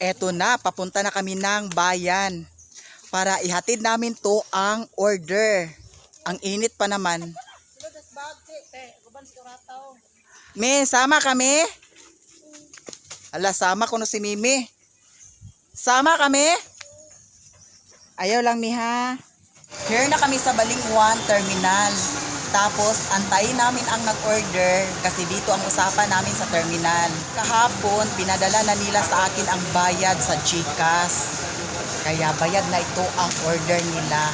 Eto na, papunta na kami ng bayan para ihatid namin to ang order. Ang init pa naman. Me, sama kami? Ala, sama ko no si Mimi. Sama kami? Ayaw lang, miha. Here na kami sa Balingwan Terminal. Tapos, antayin namin ang nag-order kasi dito ang usapan namin sa terminal. Kahapon, pinadala na nila sa akin ang bayad sa GCash. Kaya bayad na ito ang order nila.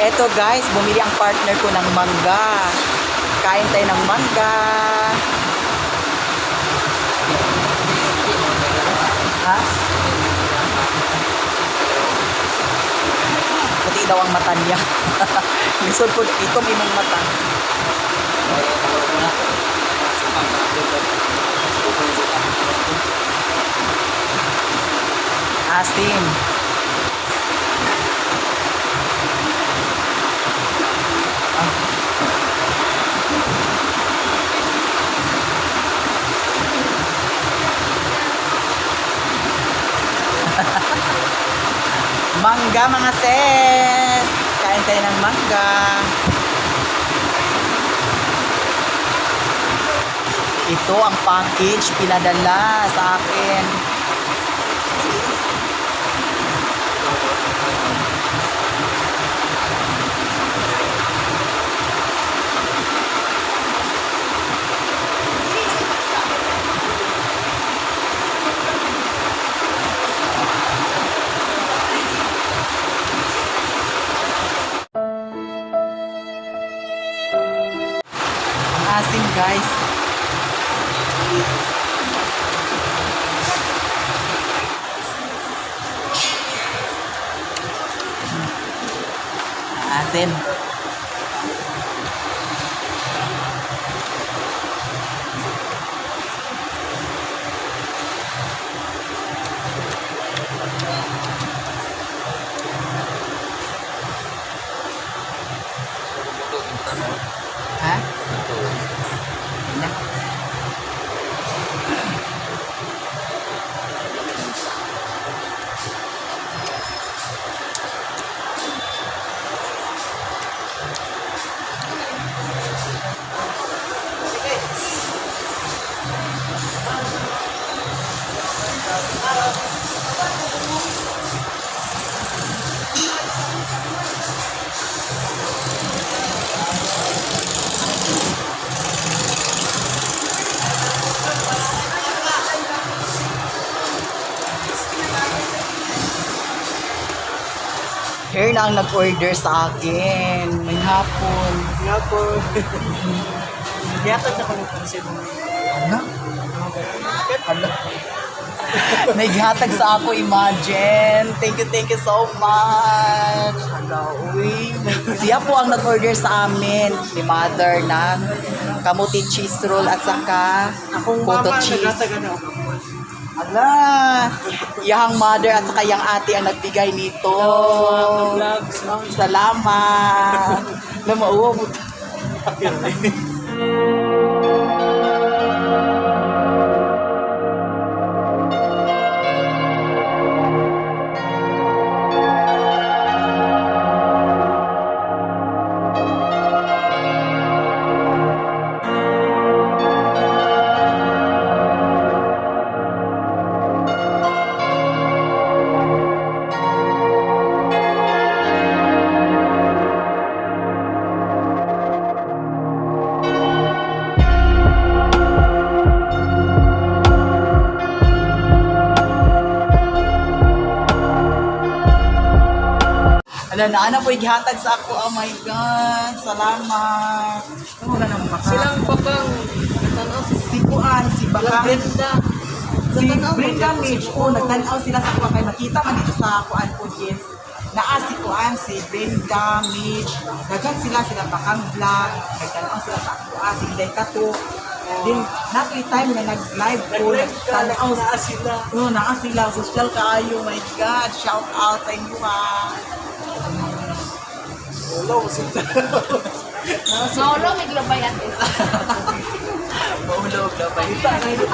Eto guys, bumili ang partner ko ng mangga. Kain tayo ng mangga. Ha? Puti daw ang mata niya. Lisod po, itom imong mata. Asim. Ah. Mangga, mga sis! Kain tayo ng mangga. Ito ang package pinadala sa akin. Ang asim, guys. Asim. Ha? Yun na. Here na ang nag-order sa akin. May hapon. Nga po. Gihatag na ko ng pansin. Ano? Ano? Naghatag sa ako, imagine. Thank you so much. Hala, uy. Siya po ang nag-order sa amin ni mother ng kamuti cheese roll at saka Akong puto mama ang cheese. naghatag na ako. Ala, yang mother at saka yang ate ang nagbigay nito. Hello, mga vlogs. Salamat. Alam mo, uwa mo. Ala na, ana po igihatag sa ako. Oh my God. Salamat. Ano na nang baka? Silang bakang tanaw si Si Kuan, si Silang Baka. Brenda. Si Nagtanaw Brenda man Mitch, dito oh, nagtanaw sila sa kuan kay makita man dito sa kuan audience. Naa si kuan si Brenda Mitch. Daghan sila sila Bakang Vlog, nagtanaw sila sa kuan si Inday Kato. Din natoy time nga nag-live ko, Nag-live ka, nagtanaw naa sila. Oh, naa sila social kaayo. My God, shout out sa inyo ha. Wala mo sila. Mauro, may globay ate. Maulog na ba? Kita na yun.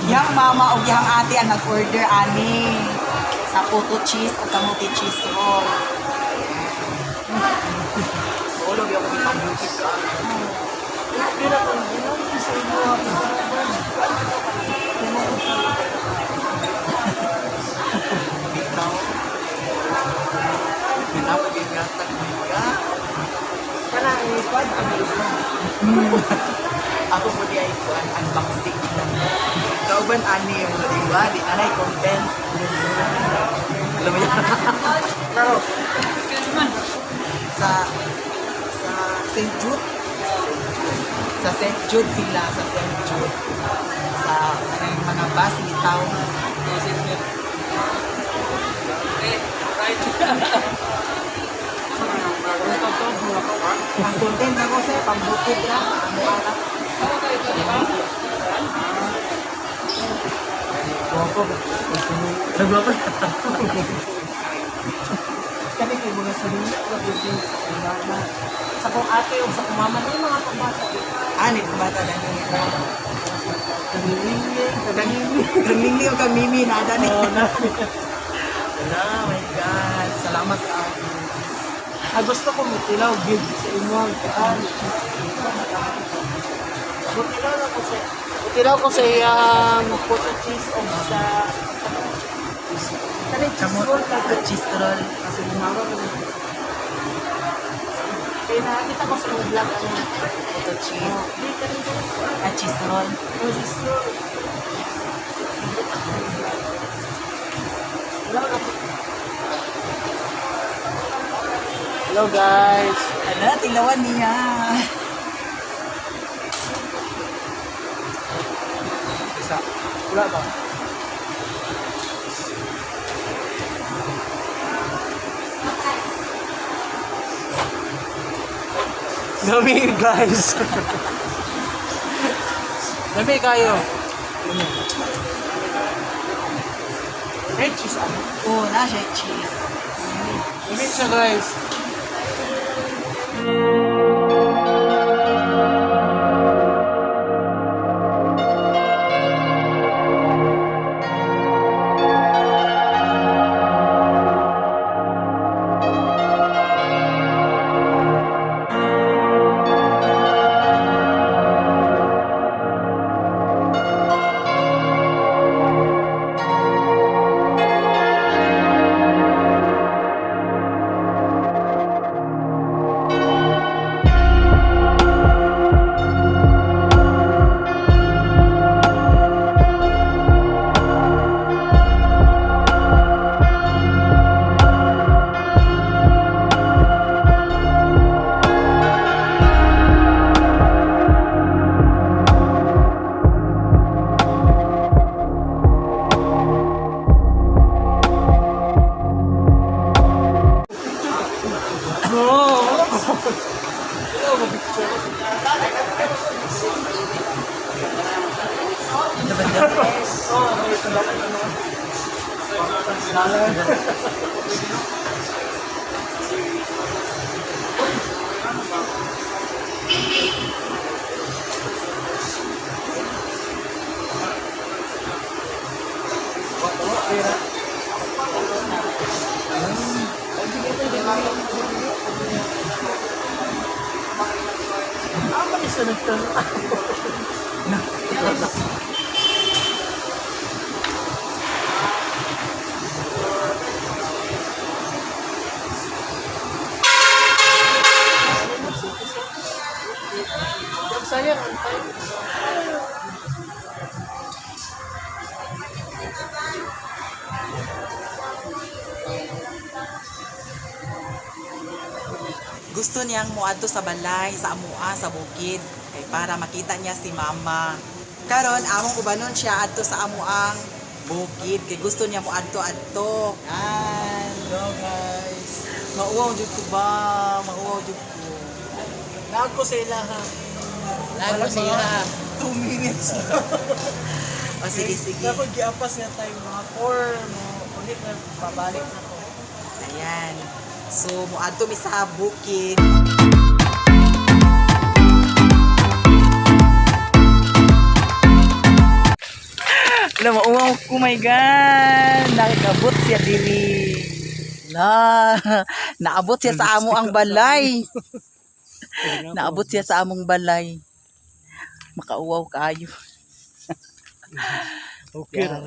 Yang mama o yang ate ang nag-order ani sa puto cheese o kamote cheese roll. Maulog yung kami pambukid ka. Pira ko, ginawa ko sa inyo. Bitaw. Ginapag yung gatag ka. Kana, eh, kwan, ang gusto. Ako po di ay kuan unboxing. Kauban ani yung di ba? Di anay content. Alam mo yan? Pero, Sa St. Jude. Sa St. Jude sila, sa St. Jude. Sa kanang mga bus bitaw. Ang content ako sa pambukid ra, amo ara. Guwapo. Nagwapo. Kani kay mga sarili, sa kong ate o sa kong mama, may mga pambata. Ani bata na ni. Kaninginging, kaninginging. Kaningli o kamimi na ni. Oo, na. Oh my God. Salamat kaayo. Ah, gusto ko mutilaw, gig sa imong kaan. Mutilaw na ko sa mutilaw ko sa iyang puto cheese o sa kanang cheese roll ka. Kamot cheese roll. Kasi mama ko na. Kaya nakakita ko sa mga vlog ano. Puto cheese. Oh, di kanang Ah, cheese roll. oh, cheese roll. Wala ka. Hello guys. Ano, tilawan niya. Isa. Wala ba? Dami guys. Dami kayo. Red cheese ano? Oo, na siya cheese. Dami siya guys. No. Ako ni sa nagtanong. Sayang ang time. Gusto niyang muadto sa balay, sa amua, sa bukid, kay para makita niya si mama. Karon among ubanon siya adto sa amuang bukid kay gusto niya muadto adto. Yan. Hello guys. Mauwaw jud ko ba? Mauwaw jud ko. Naag ko sa ila ha. Naag ko sa ila. 2 minutes. O sige sige. Ako giapas nga time mga 4 mo ulit na pabalik na ko. Ayan. So muadto mi sa bukid. Alam mo, uwaw ko, my God. Nakikabot siya diri. La, naabot siya sa amo ang balay. Naabot siya sa among balay. Makauwaw kayo. Okay ra.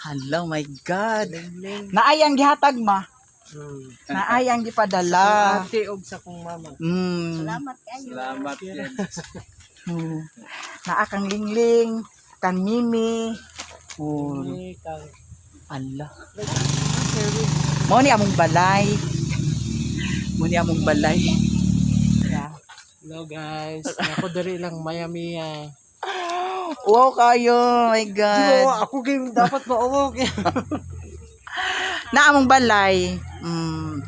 Hello, my God. Naay ang gihatag ma. Naay ang gipadala. Ate og sa kong mama. Salamat kayo. Salamat yan. Naa kang Lingling, kang Mimi. Oh, Ni kang ala. Mo ni among balay. Mo ni among balay. Yeah. Hello guys. Ako diri lang Miami. Ah. Wow kayo, my God. Ako game dapat mauwag. Na among balay.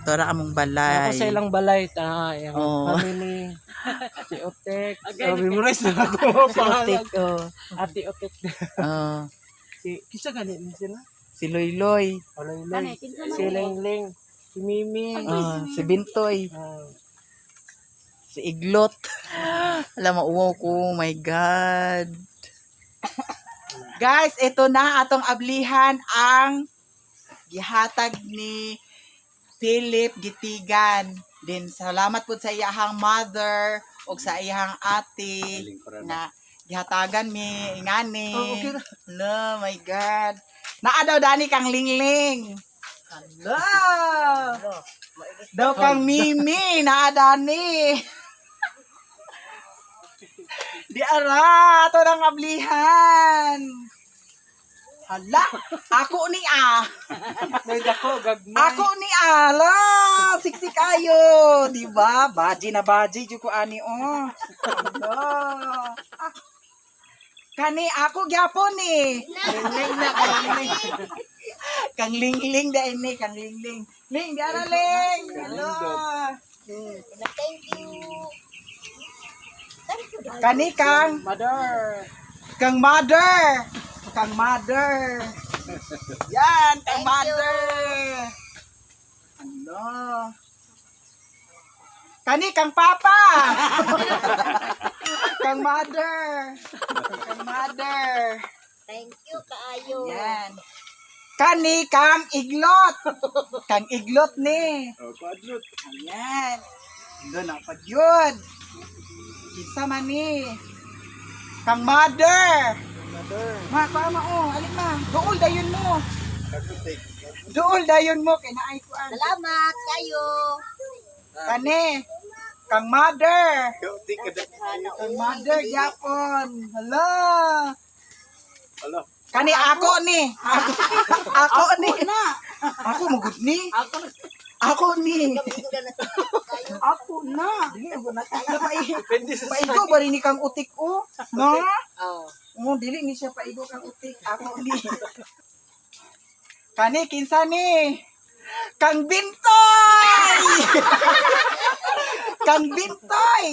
Tora among balay. Ako sa ilang balay ta, yung family. Si Otek. So, memorize na ako. Si Otik, oh. Ate Otek. Oh, Si kisa gani ni sila. si Loyloy. Oloy-loy. Si Lengling. Si Mimi. Oh, si Bintoy. Ah, Si Iglot. Alam mo, uwaw ko. My God. Guys, ito na atong ablihan ang gihatag ni Philip Gitigan. Din salamat po sa iyahang mother o sa iyahang ate na gihatagan mi ingani. Oh, okay ra. Hello, my God. Naa daw dani kang Lingling. Hello. Daw kang Mimi, naa dani. Di ara, ato nang ablihan. Hala, ako ni ah. May dako gagmay. Ako ni Ala, siksik ayo, di ba? Baji na baji jud ko ani oh. Hala. Ah. Kani ako gyapon ni. Lengling na kalingling. Kang Lingling da ini, kang Lingling. Ling, di ara Ling. Hello. Thank you. Thank you. Kani kang Mother. kang mother. Kang mother. Yan, kang Thank you. mother. Ano? Kani kang papa. Kang mother. Kang mother. Thank you kaayo. Yan. Kani kang Iglot. Kang Iglot ni. Oh, kwadlot. Ayan. Doon ang pagyud. Kinsa man ni. Kang mother. Mother. Ma, paama oh, alin ma. Duol dayon mo. Kagutik. Duol dayon mo kay naay kuan. Salamat kayo. Kani. Kang mother. Kagutik ka Kang mother gyapon. Hala. Hala. Kani ako ni. Ako, ako ni. Ako mugud ni. Ako na. Ako ni. Kayo. Ako na. Dili ako na. Depende sa Paigo ba rin ni kang utik o? No? Oh. Oh, dili ni siya paigo kang utik. Ako ni. Kani kinsa ni? Kang Bintoy! Kang Bintoy!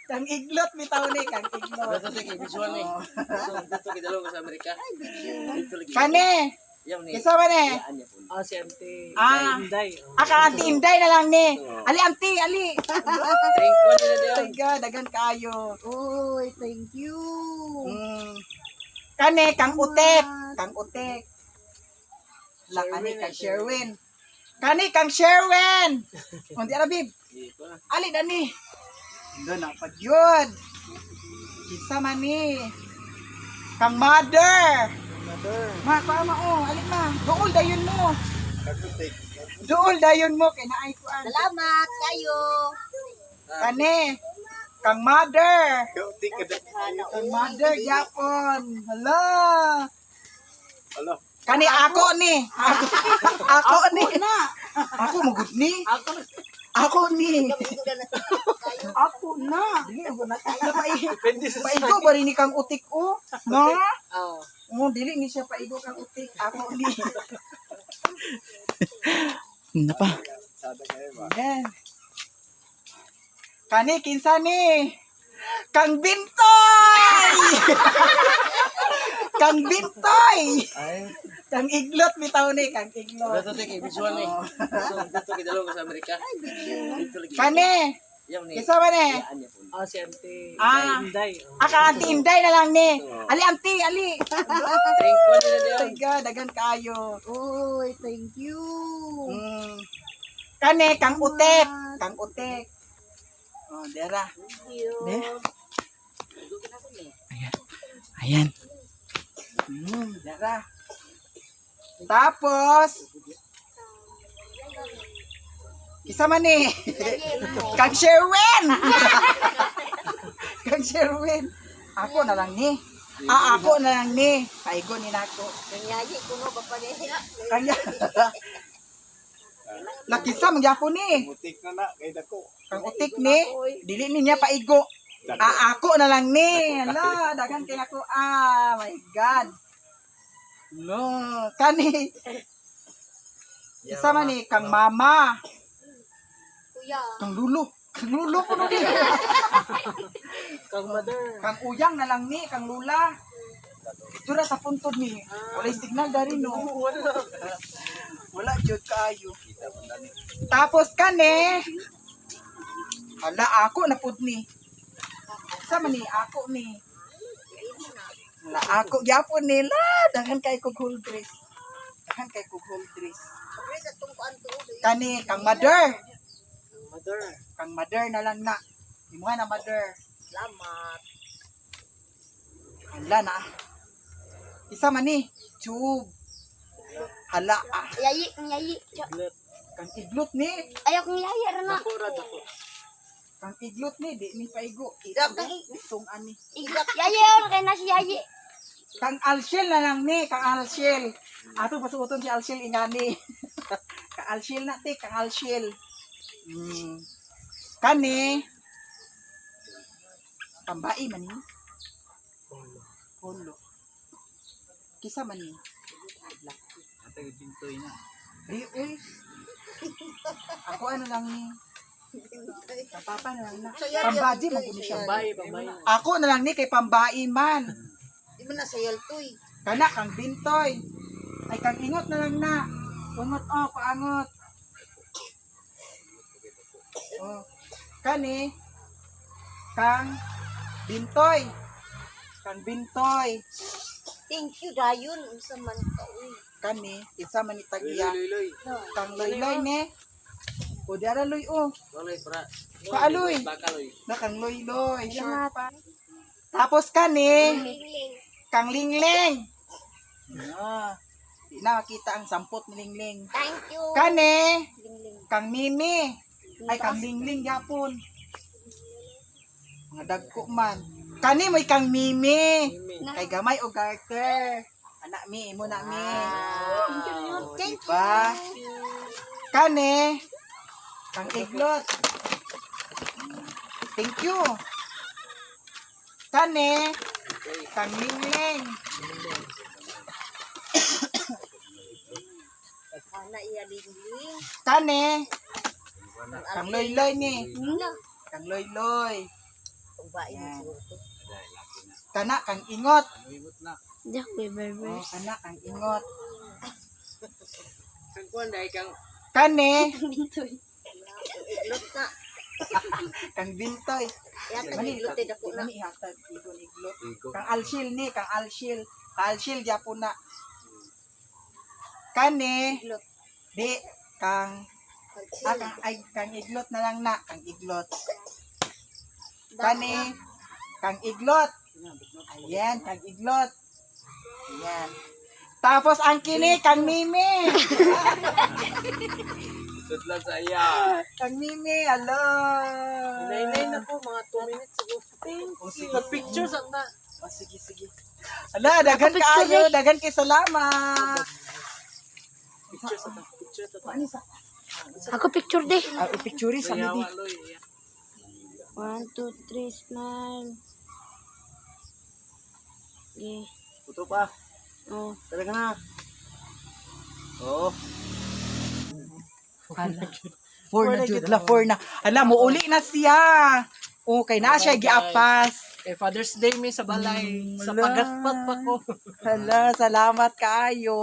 Kang Iglot bitaw ni, kang Iglot. Dito kay visual ni. Dito kay dalawang sa Amerika. Dito lagi. Kani, Yaw ni. kinsa ba ni? Ah, si Ante. Ah. Inday. Aka Auntie Inday na lang ni. Ali Auntie, ali. Thank you nila Oh diyan. my God, dagan kayo. Uy, thank you. Kani kang Utek, kang Utek. La kani kang Sherwin. Kani kang Sherwin. Undi ara bib. Ali dani. Doon ang pagyud. Kinsa man ni? Kang mother. Mother. Ma, paama oh, ali ma. Duol dayon mo. Kagutik. Duol dayon mo kay naay kuan. Salamat kayo. Kani kang mother. Kagutik ka Kang mother gyapon. Hala. Hala. Kani ako ni. Ako, ako ni. Ako mugud ni. Ako na. Ako ni. Kayo. Ako na. Dili ako na. Depende sa Paigo ba rin ni kang utik o? No? Oh. Oh, dili ni siya paigo kang utik. Ako ni. Na pa. Sada kayo ba? Yan. Kani kinsa ni? Kang Bintoy! Kang Bintoy! Ay. Kang Iglot bitaw ni, kang Iglot. Dito kay visual ni. Dito kay dalawang sa Amerika. Dito lagi. Kani, Kinsa man eh? Ah, si Auntie. Ah. Inday. Ah, kang Auntie Inday na lang ni. Ali, Auntie, ali. Thank you nila Oh my God, daghan kaayo. Uy, thank you. Kani, kang utek. Kang utek. Oh, dera. Thank you. De. Ayan. Ayan. Dera. Tapos, isa man eh. Kang Sherwin! Kang Sherwin. Ako na lang ni. Ah, ako na lang ni. Paigo ni nako. Nangyari ko no, papareha. Kaya, Lakisa, mangyapon ni. Mutik na na kay dako. Kang utik ni, dili ni niya paigo. Ah, ako na lang ni. Ala, daghan kay ako. Ah, my God. No, kani. Isa man ni kang mama, Kuya. kang lulo. Kang lulo kuno ni. Kang mother. Kang uyang na lang ni, kang lula. Ito ra sa puntod ni. Walay signal dari no. Wala jud kaayo. Tapos kani. Hala ako na pud ni. Sa man ni ako ni. Hala ako gyapon nila. Daghan kay kog whole dress. Daghan kay kog whole dress. Pagre sa tungkuan to. Kani kang mother, Mother. Kang mother na lang na. Imuha na mother. Salamat. Hala na. Isa man ni, tube. Hala ah. Yayi, yayi. Iglot. Kang iglot ni, Ayaw kong yayi, rana. Dako ra dako. Kang iglot ni, di ni paigo. Kang Itong ani. Yayi, oh, kay na si yayi. Kang Alshel na lang ni, kang Alshel. Ato pasuoton si Alshel ingani. Kang Alshel na ti, kang Alshel. Kani Pambai man ni. Polo. Kisa man ni. Ate pintoy na. Di, uy. Ako ano lang ni. Kapapa na lang na. Pambaji mo kuno siya. Pambayi, pambayi. Ako na lang ni kay pambai man. Di mo na sayal to eh. Kana kang bintoy. Ay kang ingot na lang na. Ungot oh, paangot. Oh. Kani kang bintoy. Kang bintoy. Thank you, Dayon. Unsa man ka, uy. Kani isa man ni tagya. Loy, loy. Kang loyloy ne. O diara loy oh. Loy, pra. Paaloy. Bakaloy. Na kang loyloy. Sure pa. Tapos kani kang lingling. Ah. Di na makita ang sampot ni Lingling. Thank you. Kani, kang Mimi. Ay, kang Lingling yapon. Mga dagko man. Kani mo'y kang Mimi. Kay gamay o garter. Anak mi, imo na mi. Oh, Thank diba? Kani, kang iglot. Thank you. Kani, kang Lingling. Ana iya lingling. Kani, kang Loyloy ni. No. Kang Loyloy. Pagbain mo siguro to. Kana kang ingot. Jack, Oh, kana kang ingot. Kang kuan dai kang Kani, Bintoy. Iglot na. kang bintoy. Yata iglot eh, dako na. Mani ihatag igon iglot. Kang alshil ni, kang alshil. Kang alshil gyapon na. Kani, Iglot. di kang ah, kang ay kang iglot na lang na, kang iglot. Kani, kang iglot. Ayan, kang iglot. Ayan. Tapos ang kini kang Mimi. Sudlan sa iya. Kang Mimi, hello. Inay na ko mga 2 minutes ago. Thank Oh, sige. you. Picture sa na. Oh, sige, sige. Ala, daghan kaayo, daghan kay salamat. Picture sa ta. Picture sa ta. Ano sa? Ako picture de. Ah, picture sa Yawa, midi. loy. 1, 2, 3, smile. Okay. Puto pa. Oh. Talaga na. Oo. Hala. Four na jud, la four na. Ala, muuli na siya. Okay na siya giapas. Eh, Father's Day mi sa balay. Sa Wala. pagatpat pa ko. Hala, salamat kaayo.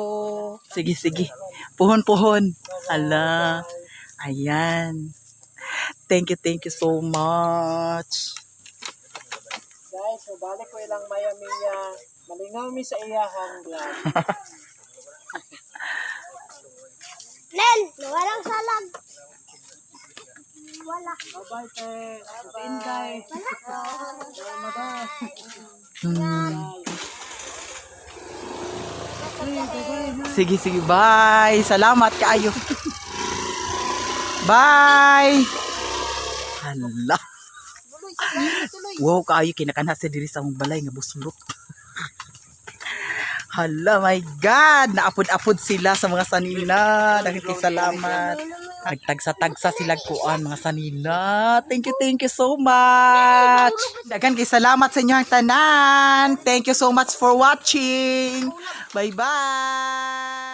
Sige, sige. Puhon, puhon. Hala. Ayan. Thank you, thank you so much. Guys, mabalik ko ilang maya miya. Malingaw mi sa iyahang vlog. Len, walang salag. Wala. Bye-bye, te. Bye-bye. Bye. Sige, sige. Bye. Salamat kaayo. Bye. Hala. Wow, kaayo kinakana sa diri sa among balay nga buslot. Hala, my God! Naapod-apod sila sa mga sanina. Daghan kay salamat. Nagtagsa-tagsa sila kuan mga sanina. Thank you so much. Daghan kay salamat sa inyong tanan. Thank you so much for watching. Bye-bye.